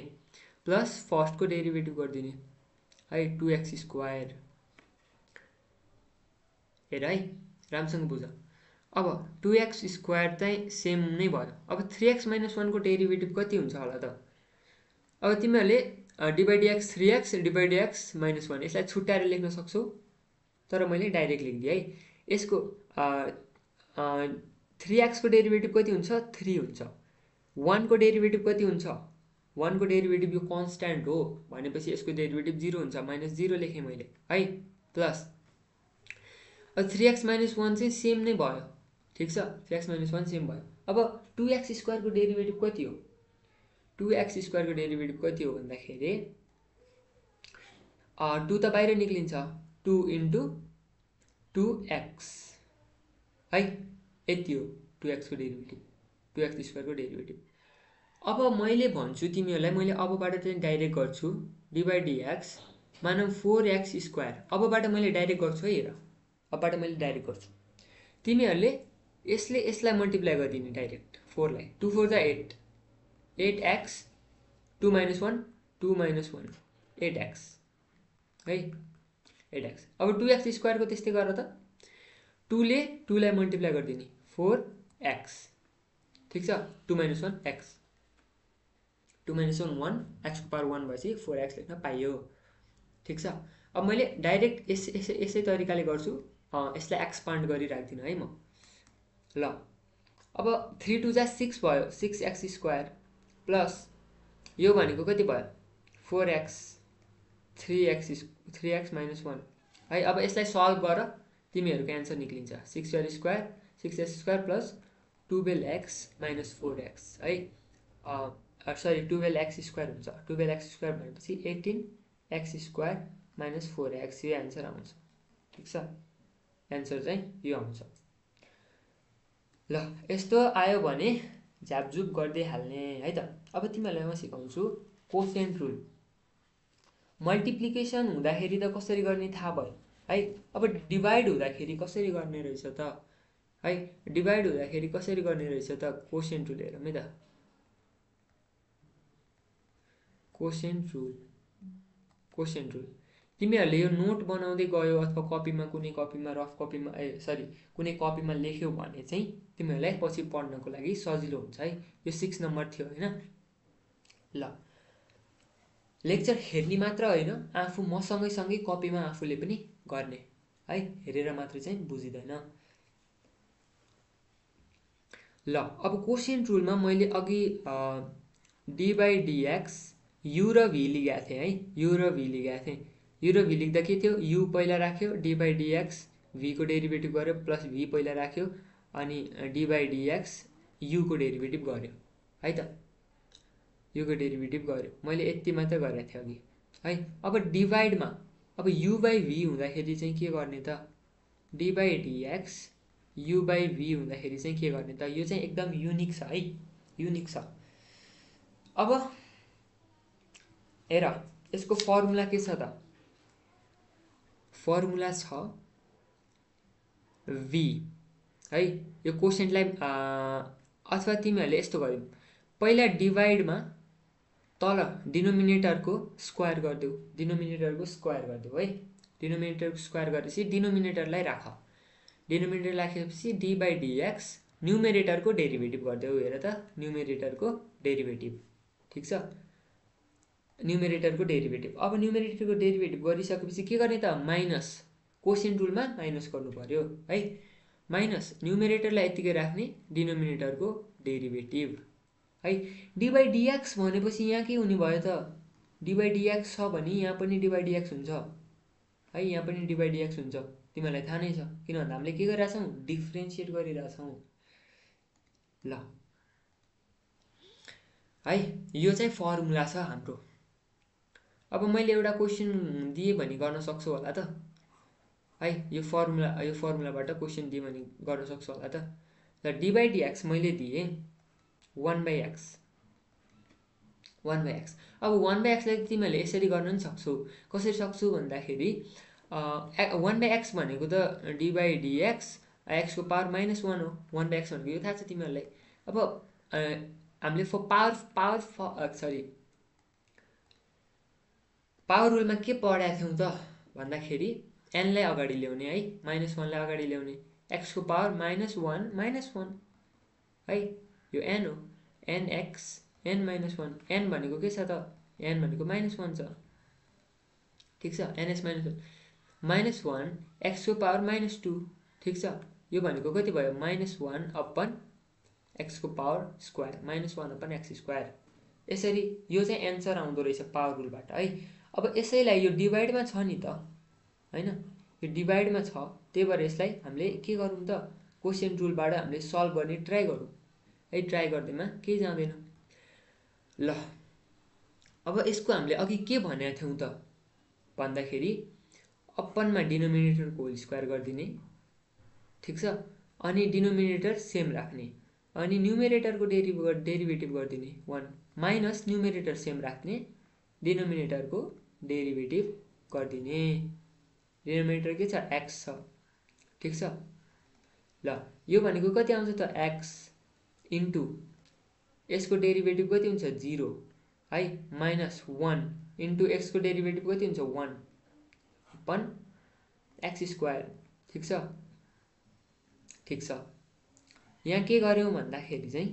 [SPEAKER 1] प्लस फर्स्टको डेरिभेटिभ गरिदिने है, 2x स्क्वायर। हेर है राम्रोसँग बुझ। अब 2x स्क्वायर चाहिँ सेम नै भयो। अब 3x - 1 को डेरिभेटिभ कति हुन्छ होला त। अब तिमीहरूले d/dx 3x d/dx - 1 यसलाई छुट्याएर लेख्न सक्छौ, तर मैले डाइरेक्ट लेखिदिएँ है। यसको 3x को डेरिभेटिभ कति हुन्छ, 3 हुन्छ। 1 को डेरिभेटिभ कति हुन्छ, 1 को डेरिभेटिभ यो कन्स्ट्यान्ट हो भनेपछि यसको डेरिभेटिभ 0 हुन्छ, -0 लेखेँ मैले है, प्लस 3x - 1 चाहिँ सेम नै भयो, ठिक छ। 3x - 1 सेम भयो। अब 2x स्क्वायरको डेरिभेटिभ कति हो, 2x स्क्वायरको डेरिभेटिभ कति हो भन्दाखेरि 2 त बाहिर निक्लिन्छ 2 इन्टु 2x है यति हो 2x को डेरिभेटिभ 2x स्क्वायर को डेरिभेटिभ। अब मैले भन्छु तिमीहरूलाई मैले अबबाट चाहिँ डाइरेक्ट गर्छु डी बाई डिएक्स मानव 4x स्क्वायर अबबाट मैले डाइरेक्ट गर्छु है हेर अबबाट मैले डाइरेक्ट गर्छु तिमीहरूले यसले यसलाई मल्टिप्लाई गरिदिने डाइरेक्ट 4 लाई 2 4 जा 8 8x 2 minus 1 2 minus 1 8x है 8x। अब 2x स्क्वायर को त्यस्तै गर त 2 ले 2 लाई मल्टिप्लाई गरिदिने 4x ठीक छ 2 minus 1 x 2 minus 1 1 x को पावर 1 भएपछि 4x लेख्न पाइयो ठीक छ। अब मैले डाइरेक्ट यसै तरिकाले गर्छु यसलाई एक्सपान्ड गरिराख्दिन है म ल। अब 3 2 जा 6 भयो 6x स्क्वायर प्लस यो भनेको कति भयो 4x 3x minus 1 है। अब यसलाई सल्भ गर तिमीहरूको एन्सर निक्लिन्छ 6 square 6x square plus 12x minus 4x है सरी 12x स्क्वायर हुन्छ 12x स्क्वायर भनेपछि 18x स्क्वायर minus 4x यो एन्सर आउँछ ठीक छ। एन्सर चाहिँ यो आउँछ ल। यस्तो आयो भने झ्यापझुप गर्दै हाल्ने है त। अब तिमीहरूलाई म सिकाउँछु कोसेन्ट रुल। मल्टिप्लिकेसन हुँदाखेरि त कसरी गर्ने थाहा भयो है। अब डिभाइड हुँदाखेरि कसरी गर्ने रहेछ त है डिभाइड हुँदाखेरि कसरी गर्ने रहेछ त कोसेन्ट रुल हेरौँ है त। कोसेन्ट रुल तिमीहरूले यो नोट बनाउँदै गयो अथवा कपीमा कुनै कपीमा रफ कपीमा सरी कुनै कपीमा लेख्यौ भने चाहिँ तिमीहरूलाई पछि पढ्नको लागि सजिलो हुन्छ है। यो 6 नम्बर थियो हैन ल। लेक्चर हेर्ने मात्र होइन आफू मसँगै सँगै कपीमा आफूले पनि गर्ने है हेरेर मात्र चाहिँ बुझिदैन ल। अब कोसेन्ट रुलमा मैले अघि डी बाई डिएक्स यु र भी लेखेको थिएँ है यु र भी लेखेको थिएँ। यु र भी लेख्दा के थियो यु पहिला राख्यो डी बाई डिएक्स भी को डेरिभेटिभ गर्यो प्लस भी पहिला राख्यो अनि डी बाई डिएक्स यु को डेरिभेटिभ गर्यो है त यु को डेरिभेटिभ गर्यो मैले यति मात्र गरेको थिएँ अघि है। अब डिभाइडमा अब यु बाई भी हुँदाखेरि चाहिँ के गर्ने त D by DX U by V हुँदाखेरि चाहिँ के गर्ने त यो चाहिँ एकदम युनिक छ है युनिक छ। अब हेर यसको फर्मुला के छ त फर्मुला छ v है। यो कोसेन्टलाई अथवा तिमीहरूले यस्तो गर्यौ पहिला डिभाइडमा तल डिनोमिनेटरको स्क्वायर गरिदेऊ डिनोमिनेटरको स्क्वायर गरिदेऊ है। डिनोमिनेटरको स्क्वायर गरेपछि डिनोमिनेटरलाई राख डिनोमिनेटर राखेपछि डी बाई डिएक्स न्युमेरेटरको डेरिभेटिभ गरिदेऊ हेर त न्युमेरेटरको डेरिभेटिभ ठीक छ न्युमेरेटरको डेरिभेटिभ। अब न्युमेरेटरको डेरिभेटिभ गरिसकेपछि के गर्ने त माइनस कोसेन्ट रुलमा माइनस गर्नु पर्यो है माइनस न्युमेरेटरलाई यतिकै राख्ने डिनोमिनेटरको डेरिभेटिभ है। डी बाई डिएक्स भनेपछि यहाँ के हुने भयो त डी बाई डिएक्स छ भने यहाँ पनि डी बाई डिएक्स हुन्छ है यहाँ पनि डी बाई डिएक्स हुन्छ तिमीहरूलाई थाहा नै छ किन भन्दा हामीले के गरिरहेछौँ डिफ्रेन्सिएट गरिरहेछौँ ल है। यो चाहिँ फर्मुला छ हाम्रो। अब मैले एउटा क्वेसन दिएँ भने गर्न सक्छु होला त है यो फर्मुलाबाट क्वेसन दिएँ भने गर्न सक्छु होला त ल। डी बाई डिएक्स मैले दिएँ 1 बाई एक्स अब 1 बाई एक्सलाई तिमीहरूले यसरी गर्न पनि सक्छौ कसरी सक्छौ भन्दाखेरि 1 बाई एक्स भनेको त डी बाई डिएक्स एक्सको पावर -1 हो 1 बाई एक्स भनेको यो थाहा छ तिमीहरूलाई। अब हामीले पावर रुलमा के पढाएको थियौँ त भन्दाखेरि एनलाई अगाडि ल्याउने है -1लाई अगाडि ल्याउने एक्सको पावर -1 है यो एन हो nx n -1 n भनेको के छ त n भनेको -1 छ ठीक छ ns -1 x को पावर -2 ठीक छ यो भनेको कति भयो -1 अपन x को power square -1 upon x square. यसरी यो चाहिँ एन्सर आउँदो रहेछ पावर रुलबाट है। अब यसैलाई यो डिभाइडमा छ नि त हैन यो डिभाइडमा छ त्यही भएर यसलाई हामीले के गरौँ त कोसेन्ट रुलबाट हामीले सल्भ गर्ने ट्राई गरौँ है ट्राई गर्दैमा केही जाँदैन ल। अब यसको हामीले अघि के भनेका थियौँ त भन्दाखेरि अपनमा डिनोमिनेटरको होल स्क्वायर गरिदिने, ठिक छ, अनि डिनोमिनेटर सेम राख्ने, अनि न्युमेरेटरको डेरिभेटिभ गरिदिने 1 माइनस न्युमेरेटर सेम राख्ने, डिनोमिनेटरको डेरिभेटिभ गरिदिने। डिनोमिनेटर के छ x छ, ठिक छ। ल यो भनेको कति आउँछ त x इन्टु यसको डेरिभेटिभ कति हुन्छ 0 है, माइनस 1 इन्टु एक्सको डेरिभेटिभ कति हुन्छ 1 अपन एक्स स्क्वायर, ठिक छ। ठिक छ, यहाँ के गर्यौँ भन्दाखेरि चाहिँ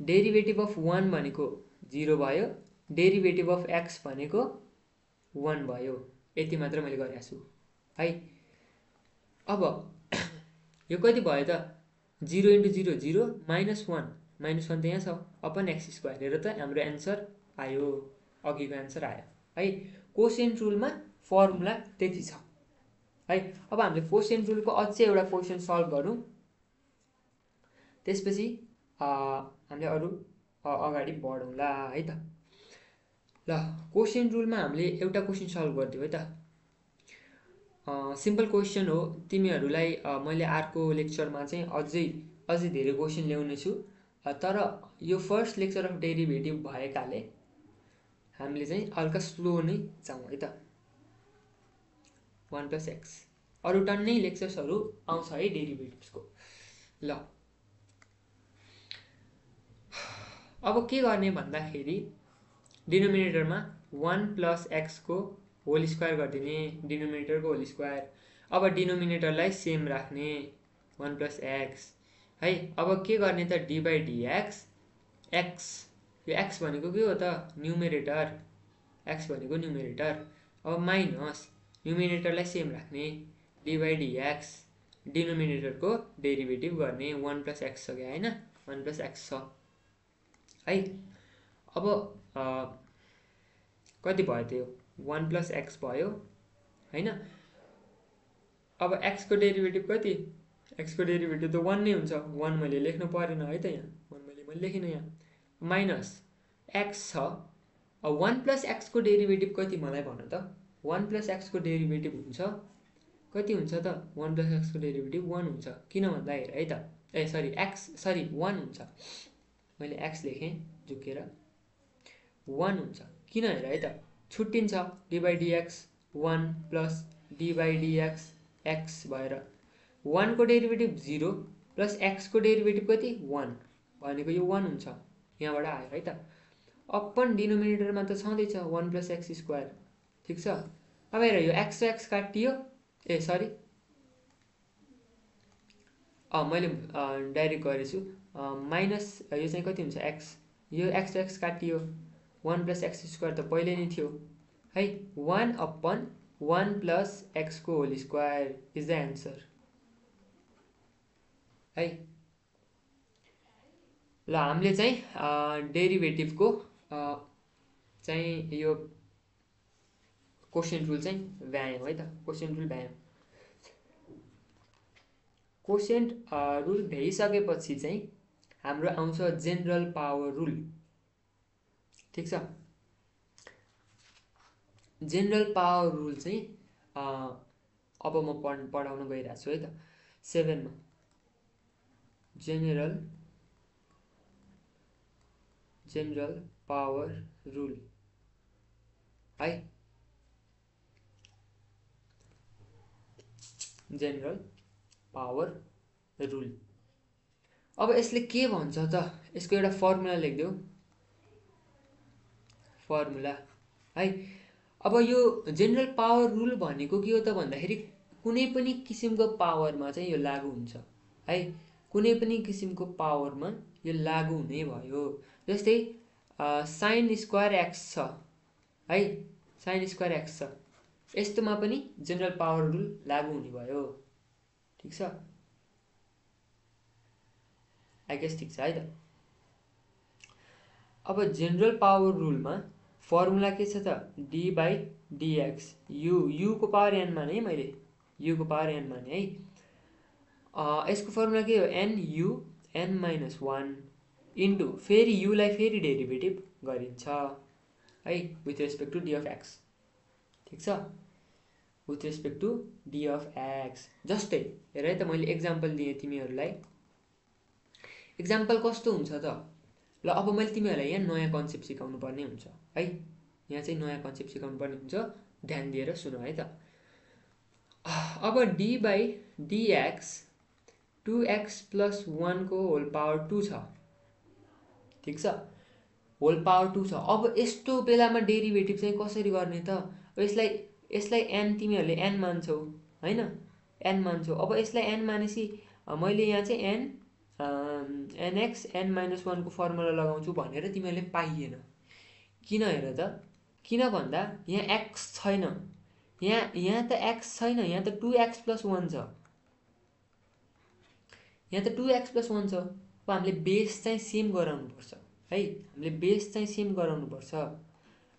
[SPEAKER 1] डेरिभेटिभ अफ 1 भनेको 0 भयो, डेरिभेटिभ अफ x भनेको 1 भयो, यति मात्र मैले गरेको छु है। अब यो कति भयो त 0 इन्टु 0 0 माइनस 1 त यहाँ छ अपन एक्स स्क्वायर, हेर त हाम्रो एन्सर आयो, अघिको एन्सर आयो है। कोसेन्ट रुलमा फर्मुला त्यति छ है। अब हामीले कोसेन्ट रुलको अझै एउटा क्वेसन सल्भ गरौँ, त्यसपछि हामीले अरू अगाडि बढौँला है त। ल कोसेन्ट रुलमा हामीले एउटा क्वेसन सल्भ गरिदिउँ है त। सिम्पल क्वेसन हो, तिमीहरूलाई मैले अर्को लेक्चरमा चाहिँ अझै धेरै क्वेसन ल्याउने छु, तर यो फर्स्ट लेक्चर अफ डेरिभेटिभ भएकाले हामीले चाहिँ हल्का स्लो नै जाउँ है त। 1 + x अरू टन्नै लेक्चर्सहरू आउँछ है डेरिभेटिभ्सको। ल अब के गर्ने भन्दाखेरि डिनोमिनेटरमा 1 + x को होल स्क्वायर गरिदिने, डिनोमिनेटरको होल स्क्वायर। अब डिनोमिनेटरलाई सेम राख्ने 1 + x है। अब के गर्ने त d/dx, x यो x भनेको के हो त न्युमेरेटर, x भनेको न्युमेरेटर। अब माइनस न्युमेरेटरलाई सेम राख्ने d/dx, डिनोमिनेटरको डेरिभेटिभ गर्ने 1 + x छ क्या हैन, 1 + x छ है। अब कति भयो त यो 1 + x भयो हैन। अब x को डेरिभेटिभ कति, x को डेरिभेटिभ त 1 नै हुन्छ, 1 मैले लेख्नु परेन है त, यहाँ 1 मैले लेखिनँ यहाँ, माइनस x छ। अब 1 + x को डेरिभेटिभ कति मलाई भन त, 1 + x को डेरिभेटिभ हुन्छ कति हुन्छ त, 1 + x को डेरिभेटिभ 1 हुन्छ, किन भन्दा हेर है त, सरी 1 हुन्छ, मैले x लेखेँ झुकेर 1 हुन्छ, किन हेर है त, छुट्टिन्छ d/dx 1 + d/dx x भएर 1 को डेरिभेटिभ 0 प्लस x को डेरिभेटिभ कति 1 भनेको यो 1 हुन्छ, यहाँबाट आयो है त। अपन डिनोमिनेटरमा त छँदैछ 1 + x स्क्वायर, ठिक छ। अब हेर यो x र x काटियो, सरी मैले डाइरेक्ट गरेछु, माइनस यो चाहिँ कति हुन्छ x, यो x र x काटियो, 1 + x स्क्वायर त पहिले नै थियो है, 1/1 + x को whole square is the answer है। ल हामीले चाहिँ डेरिभेटिभको चाहिँ यो कोसेन्ट रुल चाहिँ भ्यायौँ है त, कोसेन्ट रुल भ्यायौँ। कोसेन्ट रुल भ्याइसकेपछि चाहिँ हाम्रो आउँछ जेनरल पावर रुल, ठिक छ। जेनरल पावर रुल चाहिँ अब म पढाउन गइरहेको छु है त, 7 मा जेनरल पावर रुल है, जेनरल पावर रुल। अब यसले के भन्छ त, यसको एउटा फर्मुला लेख्दियौ, फर्मुला है। अब यो जेनरल पावर रुल भनेको के हो त भन्दाखेरि कुनै पनि किसिमको पावरमा चाहिँ यो लागू हुन्छ है, कुनै पनि किसिमको पावरमा यो लागू हुने भयो। जस्तै sin स्क्वायर x छ है, sin स्क्वायर x छ, यस्तोमा पनि जेनरल पावर रुल लागू हुने भयो, ठिक छ। आई गेस ठिक छ है त। अब जेनरल पावर रुलमा फर्मुला के छ त d/dx, u को पावर n माने है, मैले u को पावर n माने है। यसको फर्मुला के हो nu n-1 इन्टु फेरि u लाई फेरि डेरिभेटिभ गरिन्छ है with respect to d of x ठिक छ, with respect to d of x. जस्तै हेर है त, मैले एक्जाम्पल दिएँ तिमीहरूलाई। एक्जाम्पल कस्तो हुन्छ त, ल अब मैले तिमीहरूलाई यहाँ नयाँ कन्सेप्ट सिकाउनु पर्ने हुन्छ है, यहाँ चाहिँ नयाँ कन्सेप्ट सिकाउनु पर्ने हुन्छ, ध्यान दिएर सुन है त। अब डी बाई डिएक्स 2x + 1 को होल पावर 2 छ, ठिक छ, होल पावर 2 छ। अब यस्तो बेलामा डेरिभेटिभ चाहिँ कसरी गर्ने त? यसलाई n तिमीहरूले n मान्छौ हैन, n मान्छौ। अब यसलाई n मानेपछि मैले यहाँ चाहिँ nx n-1 को फर्मुला लगाउँछु भनेर तिमीहरूले पाइएन। किन हेर त, किन भन्दा यहाँ x छैन, यहाँ त x छैन, यहाँ त 2x + 1 छ, यहाँ त 2x + 1 छ। अब हामीले बेस चाहिँ सेम गराउनुपर्छ है, हामीले बेस चाहिँ सेम गराउनुपर्छ।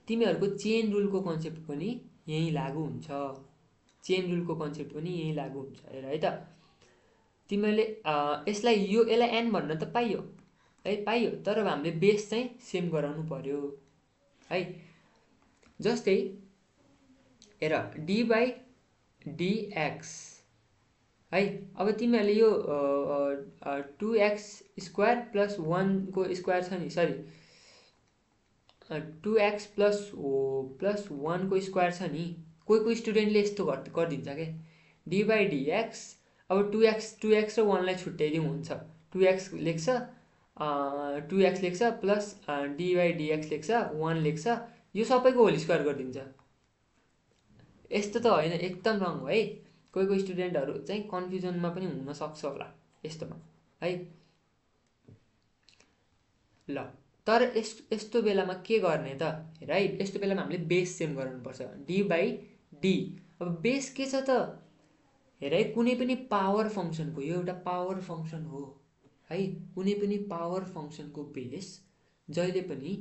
[SPEAKER 1] तिमीहरूको चेन रुलको कन्सेप्ट पनि यही लागू हुन्छ, चेन रुलको कन्सेप्ट पनि यही लागू हुन्छ। हेर है त, तिमीहरूले यसलाई n भन्न त पाइयो है, पाइयो, तर हामीले बेस चाहिँ सेम गराउनु पर्यो है। जस्तै हेर डी बाई डिएक्स है, अब तिमीहरूले यो 2x² + 1 को स्क्वायर छ नि, सरी 2x + 1 को स्क्वायर छ नि, कोही स्टुडेन्टले यस्तो गरिदिन्छ क्या, डी बाई डिएक्स, अब 2x र 1 लाई छुट्याइदिउँ हुन्छ, 2x लेख्छ 2x लेख्छ प्लस डी बाई डिएक्स लेख्छ 1 लेख्छ, यो सबैको होल स्क्वायर गरिदिन्छ। यस्तो त होइन, एकदम रङ हो है। कोही स्टुडेन्टहरू चाहिँ कन्फ्युजनमा पनि हुन सक्छ होला यस्तोमा है। ल तर यस्तो बेलामा के गर्ने त, हेर है, यस्तो बेलामा हामीले बेस सेम गराउनुपर्छ, डी बाई डी। अब बेस के छ त, हेर है, कुनै पनि पावर फङ्सनको, यो एउटा पावर फङ्सन हो है, कुनै पनि पावर फङ्सनको बेस जहिले पनि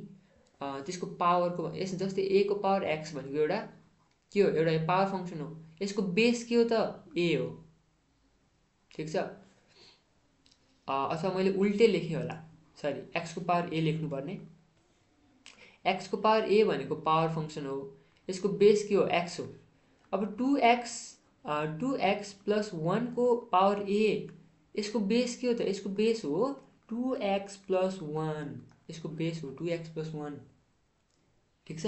[SPEAKER 1] त्यसको पावरको, जस्तै ए को पावर एक्स भनेको एउटा के हो, एउटा पावर फङ्सन हो, यसको बेस के हो त, ए हो, ठिक छ। अथवा मैले उल्टै लेखेँ होला, सरी, एक्स को पावर ए लेख्नुपर्ने, एक्स को पावर ए भनेको पावर फङ्सन हो, यसको बेस के हो, एक्स हो। अब 2x + 1 को पावर ए, यसको बेस के हो त, यसको बेस हो 2x + 1, यसको बेस हो 2x + 1, ठिक छ।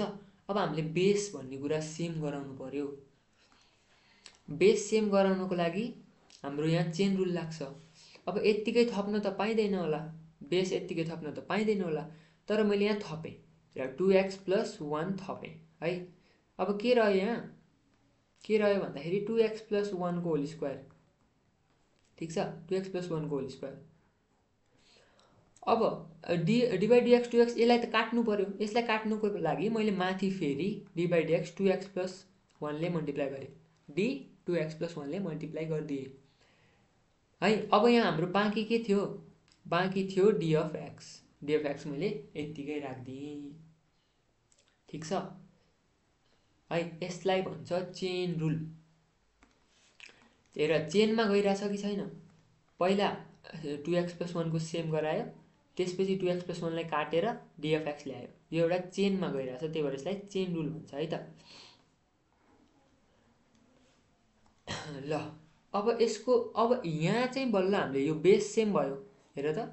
[SPEAKER 1] अब हामीले बेस भन्ने कुरा सेम गराउनु पर्यो। बेस सेम गराउनको लागि हाम्रो यहाँ चेन रुल लाग्छ। अब यत्तिकै थप्न त पाइँदैन होला, बेस यत्तिकै थप्न त पाइँदैन होला, तर मैले यहाँ थपेँ, 2x + 1 थपेँ है। अब के रह्यो यहाँ, के रह्यो भन्दाखेरि 2x + 1 को होल स्क्वायर, ठिक छ, 2x + 1 को होल स्क्वायर। अब डी बाई डिएक्स 2x, यसलाई त काट्नु पर्यो, यसलाई काट्नुको लागि मैले माथि फेरि डी बाई डिएक्स 2x + 1 ले मल्टिप्लाई गरेँ, डी 2x + 1 ले मल्टिप्लाई गरिदिएँ है। अब यहाँ हाम्रो बाँकी के थियो, बाँकी थियो D of x, D of x मैले यत्तिकै राखिदिएँ, ठिक छ है। यसलाई भन्छ चेन रुल। हेर चेनमा गइरहेछ कि छैन, पहिला 2x + 1 को सेम गरायो, त्यसपछि 2x + 1 लाई काटेर डी अफ एक्स ल्यायो, यो एउटा चेनमा गइरहेछ, त्यही भएर यसलाई चेन रुल भन्छ है त। ल अब यसको, अब यहाँ चाहिँ बल्ल हामीले यो बेस सेम भयो, हेर त,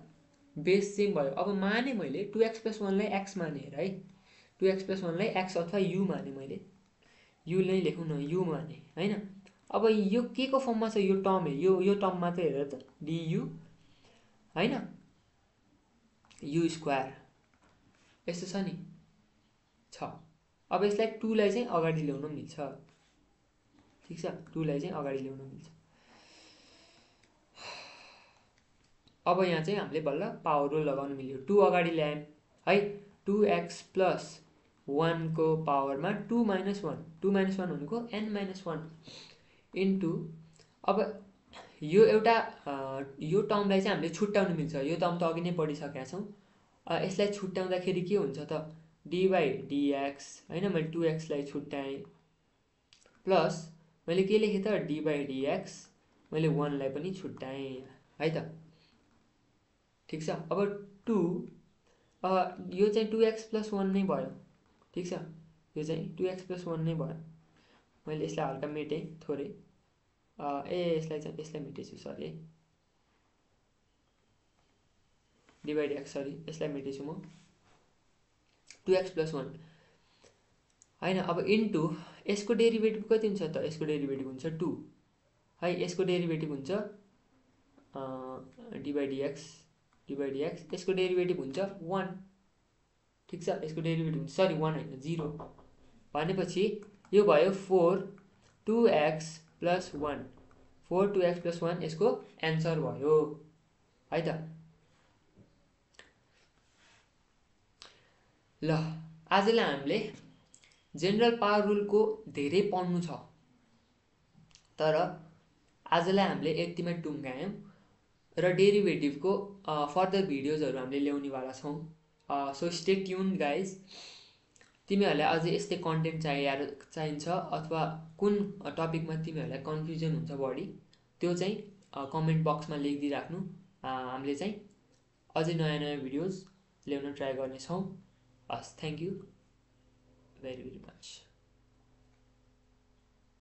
[SPEAKER 1] बेस सेम भयो। अब माने मैले 2x + 1 लाई x माने, हेर है, 2x + 1 लाई x अथवा u माने, मैले u नै लेखौँ न, u माने हैन। अब यो के को फर्ममा छ, यो टर्म है, यो टर्म मात्र हेर त, du हैन, u स्क्वायर यस्तो छ नि, छ। अब यसलाई 2 लाई चाहिँ अगाडि ल्याउन मिल्छ, ठिक छ, 2 लाई चाहिँ अगाडि ल्याउन मिल्छ। अब यहाँ चाहिँ हामीले बल्ल पावर रुल लगाउन मिल्यो, 2 अगाडि ल्यायौँ है, 2x + 1 को पावरमा 2 - 1, 2 - 1 भनेको n-1 इन्टु, अब यो एउटा यो टर्मलाई चाहिँ हामीले छुट्याउनु मिल्छ, यो टर्म त अघि नै पढिसकेका छौँ। यसलाई छुट्याउँदाखेरि के हुन्छ त, डी बाई डिएक्स हैन, मैले 2x लाई छुट्याएँ, प्लस मैले के लेखेँ त, डी बाई डिएक्स, मैले 1 लाई पनि छुट्याएँ है त, ठिक छ। अब 2 यो चाहिँ 2x + 1 नै भयो, ठिक छ, यो चाहिँ 2x + 1 नै भयो। मैले यसलाई हल्का मेटेँ थोरै यसलाई मेटेछु सरी है डिभाइड एक्स सरी यसलाई मेटेछु म 2x + 1 हैन अब इन्टु यसको डेरिभेटिभ कति हुन्छ त यसको डेरिभेटिभ हुन्छ 2 है यसको डेरिभेटिभ हुन्छ डिभाइड एक्स यसको डेरिभेटिभ हुन्छ 1 ठीक छ यसको डेरिभेटिभ हुन्छ सरी 1 हैन 0 भनेपछि यो भयो 4 2x + 1 4 2x + 1 यसको एन्सर भयो है त ल आजलाई हामीले जेनरल पावर रुलको धेरै पढ्नु छ तर आजलाई हामीले यतिमै टुङ्ग्यायौँ र डेरिभेटिभको फर्दर भिडियोजहरू हामीले ल्याउनेवाला छौँ सो स्टे ट्युन गाइज तिमीहरूलाई अझै यस्तै कन्टेन्ट चाहिन्छ अथवा कुन टपिकमा तिमीहरूलाई कन्फ्युजन हुन्छ बढी त्यो चाहिँ कमेन्ट बक्समा लेखिदिइराख्नु हामीले चाहिँ अझै नयाँ नयाँ भिडियोज ल्याउन ट्राई गर्नेछौँ हस् थ्याङ्क यू very much